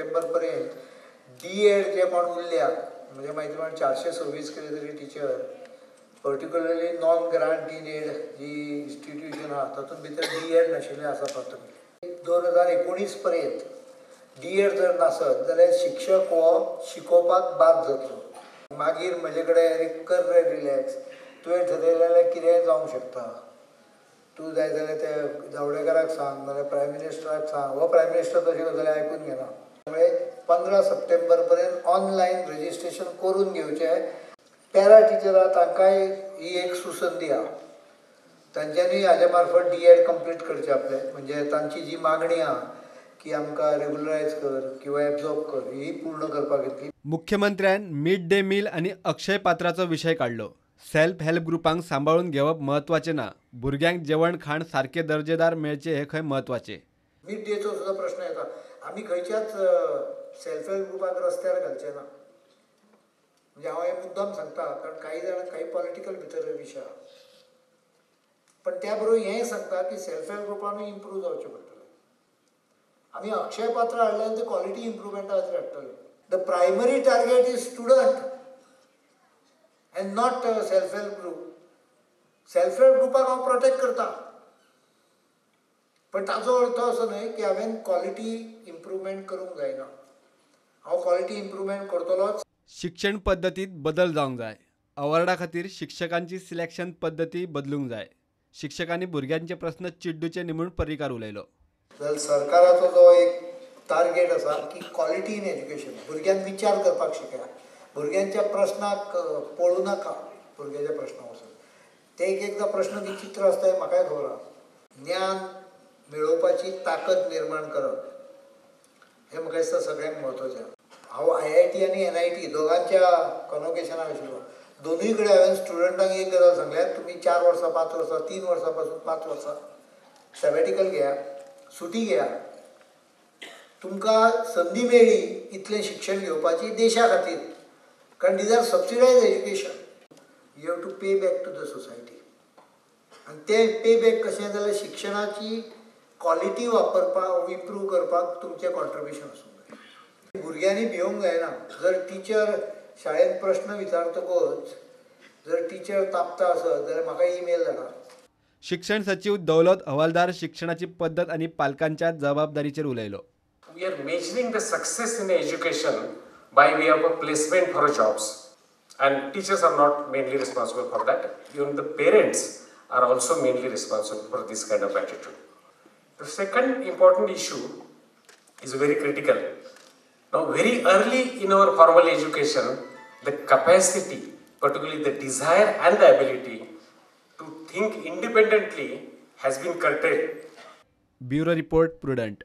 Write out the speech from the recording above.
सप्टेंबर पर्यंत D Ed जे कोण उरल्या म्हणजे म्हायती प्रमाण 426 कितें तरी teacher particularly non grant in aid G institution आहा तातूंत भितर डी एड नाशिल्लें आसा प्राथमीक. 2019 पर्यंत डी एड जर नासत जाल्यार शिक्षक हो शिकोवपाक बाद जातलो. मागीर म्हजे कडेन कर रे रिलॅक्स, तुवें ठरयलें जाल्यार कितेंय जावंक शकता, तूं जाय जाल्यार त्या जावडेकराक सांग नाल्यार प्रायम मिनिस्टराक सांग, हो प्रायम मिनिस्टर तशें जाल्यार आयकून घेना. त्यामुळे 15 सप्टेंबर पर्यंत ऑनलायन रजिस्ट्रेशन करून घेवचें. पॅरा टिचरां तांकांय ही एक सुसंदी आहा, तांच्यांनी हाजे मार्फत डी एड कंप्लीट करचें आपलें, म्हणजे तांची जी मागणी आहा की आमकां रेगुलरायज कर किंवा एब्जॉर्ब कर ही पूर्ण करपाक येतली. मुख्यमंत्र्यान मिड डे मील आनी अक्षय पात्राचो विशय काडलो. सेल्फ हेल्प ग्रुपांक सांबाळून घेवप म्हत्वाचें ना, भुरग्यांक जेवण खाण सारकें दर्जेदार मेळचें हें खंय म्हत्वाचें. मिड डेचो सुद्दां प्रश्न येता, आमी खंयच्याच सेल्फ हेल्प ग्रुपाक रस्त्यार घालचे ना. म्हणजे हांव हें मुद्दाम सांगता कारण काही जाणां काही पॉलिटिकल भितर विशय आहा, पण त्या बरोबर हेंय सांगता की सेल्फ हेल्प ग्रुपानूय इम्प्रूव जावचें पडटलें. आमी अक्षय पात्र हाडल्यान ते क्वॉलिटी इम्प्रुवमेंटा खातीर हाडटले. The primary target is student and not self help group. Self help ग्रुपाक हांव प्रोटेक्ट करता, पण ताजो अर्थ असो न्हय की हांवें क्वॉलिटी इम्प्रुवमेंट करूंक जायना, हांव क्वॉलिटी इम्प्रुवमेंट करतलोच. शिक्षण पद्दतीत बदल जावंक जाय. अवॉर्डा खातीर शिक्षकांची सिलेक्शन पद्दती बदलूंक जाय. शिक्षकांनी भुरग्यांचे प्रस्न चिड्डूचे न्ही म्हूण पर्रीकार उलयलो. जाल्यार सरकाराचो जो एक टार्गेट आसा की क्वॉलिटी इन एज्युकेशन, भुरग्यांक विचार करपाक शिकया, भुरग्यांच्या प्रश्नाक पळूं नाका, भुरग्याच्या प्रश्ना वचून ते एक एकदां प्रश्न विचित्र आसता हें म्हाकाय खबर आसा. ज्ञान मेळोवपाची ताकद निर्माण करप हें म्हाका दिसता सगळ्यांत म्हत्वाचें. हांव IIT आनी NIT दोगांच्या कॉन्वोकेशनाक आशिल्लो, दोनूय कडेन हांवें स्टुडंटांक एक गजाल सांगल्या, तुमी 4 वर्सां 5 वर्सां 3 वर्सां पासून 5 वर्सां सॅबॅटिकल घेया, सुटी घेया, तुमकां संदी मेळ्ळी इतलें शिक्षण घेवपाची देशा खातीर, कारण these are subsidised education, you have to pay back to the society. आनी तें पे बॅक कशें जाल्यार शिक्षणाची क्वॉलिटी वापरपाक इम्प्रूव करपाक तुमचें कॉन्ट्रिब्युशन आसूंक जाय. भुरग्यांनी भिवंक जायना, जर टिचर शाळेंत प्रश्न विचारतकच जर टिचर तापता आसत जाल्यार म्हाका ईमेल धाडा. शिक्षण सचिव दौलत हवालदार शिक्षणाची पद्दत आनी पालकांच्या जबाबदारीचेर उलयलो. We are measuring the success in education by way of a placement for jobs, and teachers are not mainly responsible for that. Even the parents are also mainly responsible for this kind of attitude. The second important issue is very critical. Now, very early in our formal education, the capacity, particularly the desire and the ability to think independently has been curtailed. Bureau Report, Prudent.